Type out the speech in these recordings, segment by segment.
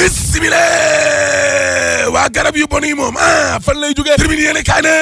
bismillah waa garab yu bon yi moom fan lay jógee termine yéene kaay ne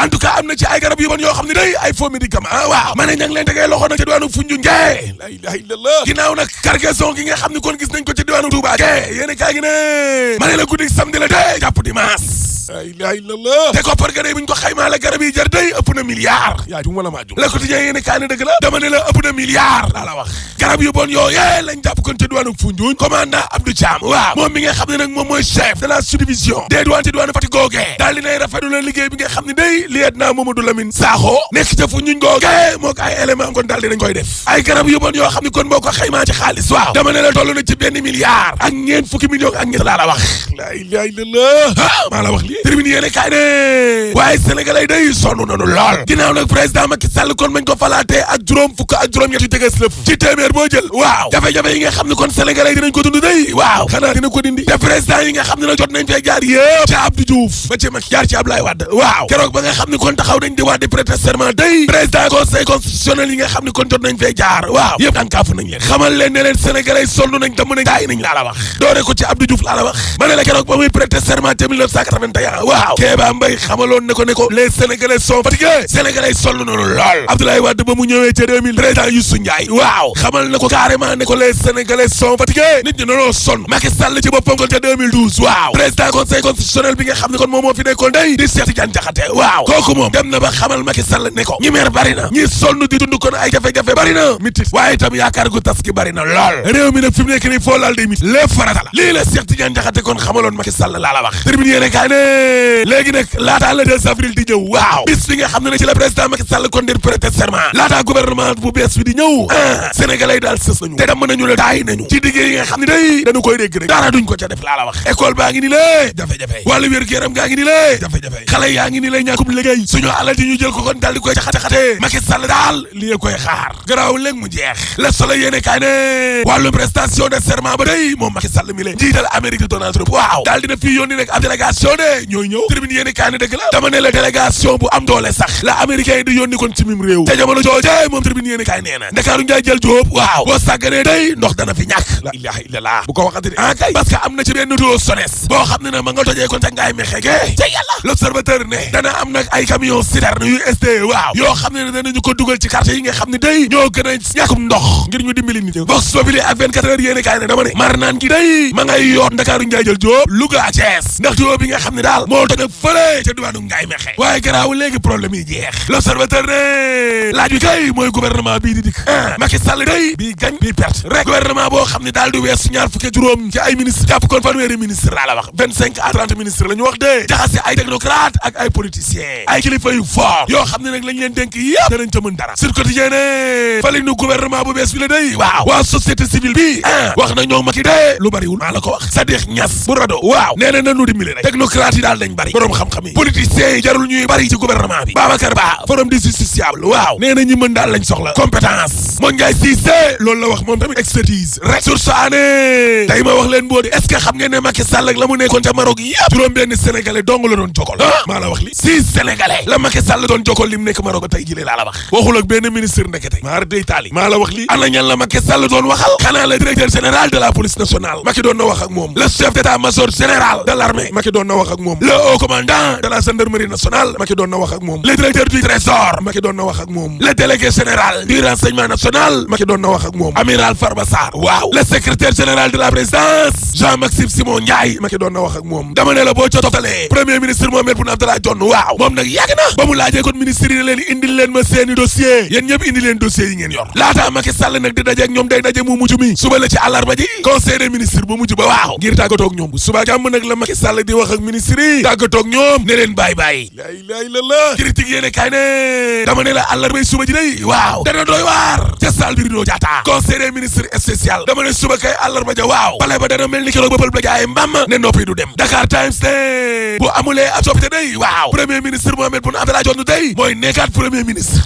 en tout cas am na ci ay garab yu bon yoo xam ne day ay faux médicament waaw ma ne ña ngi leen tegee loxo nag ca diwaanu Foundiougne Njaay la ilaha illallah ginnaaw nag cargaison gi nga xam ne kon gis nañ ko ca diwaanu Touba yéene kaay gi ne ma ne la guddi samedi la day jàpp dimanche la ilaha illallah te koppar ga day buñ ko xaymaa la garab yi jar day ëpp na milliard yaa jum wala maa jum Le Quotidien yéene kaay ne dëgg la dama ne la ëpp na milliard laa la wax garab yu bon yooyee lañ jàpp kon ca diwaanu Foundiougne commandant Abdou Thiam waaw moom mi nga xam ne nag moom mooy chef de la subdivision des douanes ci diwaanu Fatick googee daal di nay rafetlu la liggéey bi nga xam ne day lieutenant Mamadou Lamine Sakho nekk ca Foundiougne googee moo ko ay élément kon daal di nañ koy def ay garab yu bon yoo xam ne kon boo ko xaymaa ci xaalis waaw dama ne la toll na ci benn milliard ak ñeent fukki millions ak ñett laa la wax la ilaha illallah maa la wax lii termine yéene kaay ne waaye sénégalais day sonn nañu lool ginnaaw nag président Macky Sall kon bañ ko falaatee ak juróom fukk ak juróom ñetti teges lëf ci téeméer boo jël waaw jafe-jafe yi nga xam ne kon sénégalais dinañ ko dund day waaw xanaa dina ko dindi te président yi nga xam ne nag jot nañ fee jaar yëpp ci Abdou Diouf ba ci Macky jaar ci Abdoulaye Wade waaw keroog ba nga xam ne kon taxaw nañ di waat di prêter serment day président conseil constitutionnel yi nga xam ne kon jot nañ fee jaar waaw yëpp dànkaafu nañ leen xamal leen ne leen sénégalais sonn nañ damm nañ daay nañ laa la wax doore ko ci Abdou Diouf laa la wax ma ne la keroog ba muy prêter serment ca 1981 waaw Kéba Mbaye xamaloon ne ko les sénégalais sont fatigués sénégalais sonn nañu lool Abdoulaye Wade ba mu ñëwee ca 2000 président Youssou Ndiaye waaw xamal na ko carrément ne ko les sénégalais sont fatigués nit ñi dañoo sonn Macky Sall ci boppam kon ca 2012 waaw président conseil constitutionnel bi nga xam ne kon moom moo fi nekkoon day di Cheikh Tidiane Diakhaté waaw kooku moom dem na ba xamal Macky Sall ne ko ñi mer bari na ñi sonn di dund kon ay jafe-jafe bari na mitit waaye itam yaakaar gu tas ki bari na lool réew mi nag fi mu nekk nii foo laal day mit lépp farata la lii la Cheikh Tidiane Diakhaté kon xamaloon Macky Sall laa la wax termine yéene kaay ne léegi nag laataa le 2 avril di ñëw waaw bis bi nga xam ne ci la président Macky Sall kon di prêter serment laataa gouvernement bu bees bi di ñëw sénégalais daal sës nañu te dem nañu la daay nañu ci diggée yi nga xam ne day dañu koy dégg rek dara duñ ko ca def laa la wax école baa ngi ni lée jafe-jafe wàllu wér-gu-yaram gaa ngi ni lée jafe-jafe xale yaa ngi ni lay ñàkkum liggéey suñu alal ji ñu jël ko kon daal di koy xate-xate Macky Sall daal lii koy xaar garaaw léegi mu jeex Le Soleil yéene kaay ne wàllum prestation de serment ba day moom Macky Sall mi lée njiital Amérique di Donald Trump waaw daal dina fii yónni nag ab délégation de ñooy ñëw tribune yéene kaay ne dëgg la dama ne la délégation bu am doole sax la américain yi di yónni kon ci mim réew te jamono jooje moom tribune yéene kaay nee na Ndakaaru njaay jël jóob waaw boo sàgganee day ndox dana fi ñàkk la ilaha illallah bu ko waxati de kay parce que am na ci benn tuyau SONES boo xam ne na ma nga tojee kon ca ngaay mexege ca yàlla L'Observateur ne dana am nag ay camion citerne yu SDE waaw yoo xam ne ne danañu ko dugal ci quartier yi nga xam ne day ñoo gën a ñàkkum ndox ngir ñu dimbali nit ñi Vox Populi ak 24 heures yéene kaay ne dama ne mar naan gi day ma ngay yoot Ndakaaru njaay jël jóob Louga ak Thiès ndax tuyau bi nga xam ne daal moo toj nag fële ca diwaanu ngaay mexe waaye garaaw léegi problème yi jeex L'Observateur ne laaj bi kay mooy gouvernement bii di dikk Macky Sall day bii gañ bii perte rek gouvernement boo xam ne daal di weesu ñaar fukki juróom ci ay ministre jàpp kon fanweeri ministre laa la wax 25 à 30 ministre la ñu wax de jaxase ay technocrate ak ay politiciens ay kilifa yu fort yoo xam ne nag lañ leen dénk yëpp danañ ca mën dara Sud Quotidien ne fali nu gouvernement bu bees bi la day waaw waa société civile bi wax na ñoo Macky de lu bariwul maa la ko wax Sadikh Niass bu rado waaw nee na nanu dimbali rek technocrate yi daal dañ bari borom xam-xam yi politiciens yi jarul ñuy bari ci gouvernement bi Babacar Ba forum du justiciable waaw nee na ñi mën daal lañ soxla compétence Modou Ndiaye Cissé loolu la wax moom tamit expertise rek sur saane tey ma wax leen mboo di est-ce que xam ngeen ne Macky Sall ak la mu nekkoon ca Maroc yëpp juróom benn sénégalais dong la doon jokkol maa la wax li 6 sénégalais la Macky Sall doon jokkol li mu nekk Maroc tey jëlee laa la wax waxul ak benn ministre ndekete maar day taali maa la wax li ana ñan la Macky Sall doon waxal xanaa le directeur général de la police nationale Macky doon na wax ak moom le chef d'état-major général de l'armée Macky doon na wax ak moom le haut commandant de la gendarmerie nationale Macky doon na wax ak moom le directeur du trésor Macky doon na wax ak moom le délégué général du renseignement national Macky doon na wax ak moom amiral Farba Sarr waaw le secrétaire général de la présidence Jean-Maxime Simon Ndiaye Macky doon na wax ak moom dama ne la boo ca toftalee premier ministre Mohamed Boun Abdallah Dionne waaw moom nag yàgg na ba mu laajee kon ministre yi ne leen indil leen ma seeni dossier yéen ñëpp indi leen dossier yi ngeen yor laata Macky Sall nag di daje ak ñoom day daje mu mujj mi suba la ci àllarba ji conseil des ministres bu mujj ba waaw ngir tàggatoo ak ñoom bu suba jàmm nag la Macky Sall di wax ak ministre yi tàggatoo ak ñoom ne leen bàyyi la ilaha illallah critique yéene kay ne dama ne la àllarbay suba ji day waaw dana doy waar ca salle bi Rio Diatta conseil des ministres spécial dama ne suba kay àllarba ja waaw bale ba dana mel ni keroog ba pël ba jaay mbam ne noppi du dem Dakar Times ne bu amulee ab soppite day waaw premier ministre Mohamed Boun Abdallah Dionne day mooy nekkaat premier ministre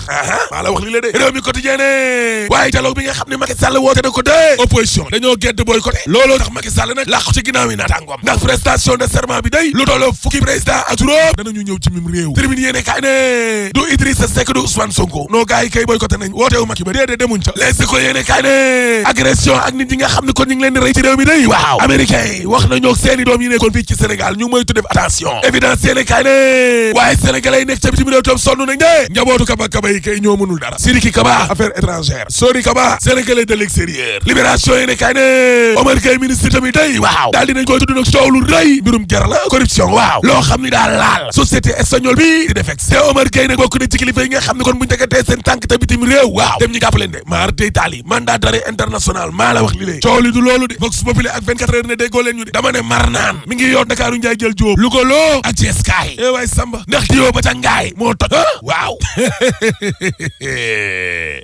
maa la wax li la de réew mi quotidien ne waaye dialogue bi nga xam ne Macky Sall woote na ko de opposition dañoo gedd boycotté looloo tax Macky Sall nag làqu ci ginnaaw yi naataangoom ndax prestation de serment bi day lu toll tolloo fukki président ak juróom danañu ñëw ci mim réew tribune yéene kaay ne du Idrissa Seck du Ousmane Sonko noo gars yi kay boycotté nañ wootewu Macky ba déedéet demuñ ca Les Échos yéene kaay ne agression ak nit ñi nga xam ne kon ñu ngi leen di rey ci réew mi day waaw américain yi wax nañoo seeni doom yi nekkoon fii ci Sénégal ñu moytu def attention évidence yéene kaay ne waaye sénégalais yi nekk ca bitim réew tam sonn nañ de njabootu kaba yi kay ñoo mënul dara Sidiki Kaba affaires étrangères Sori Kaba sénégalais de l'extérieur libération yéene kaay ne Omar Gueye ministre tamit day waaw daal dinañ koy tudd nag coow lu rëy mbirum ger la corruption waaw loo xam ni daal laal société espagnole bi di defek te Omar Gueye nag bokk na ci kilifa yi nga xam ne kon buñu tegatee seen tànk te bitim réew waaw dem ñu jàpp leen de maar day taali mandat d'arrêt international maa la wax li lée coow li du loolu de Vox Populi ak 24 heures ne déggoo leen ñu de dama ne mar naan mi ngi yoot Dakaaru Njaay jël jóob lu ko loo ak Cees kaay waay Samba ndax diwoo ba ca ngaay moo toj waaw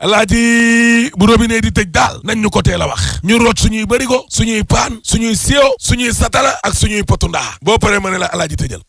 alaaji bu robinet di tëj daal nañ ñu ko teel a wax ñu root suñuy bërigo suñuy paan suñuy siyo suñuy satala ak suñuy potu ndaa boo paree ma ne la alaaji tëjal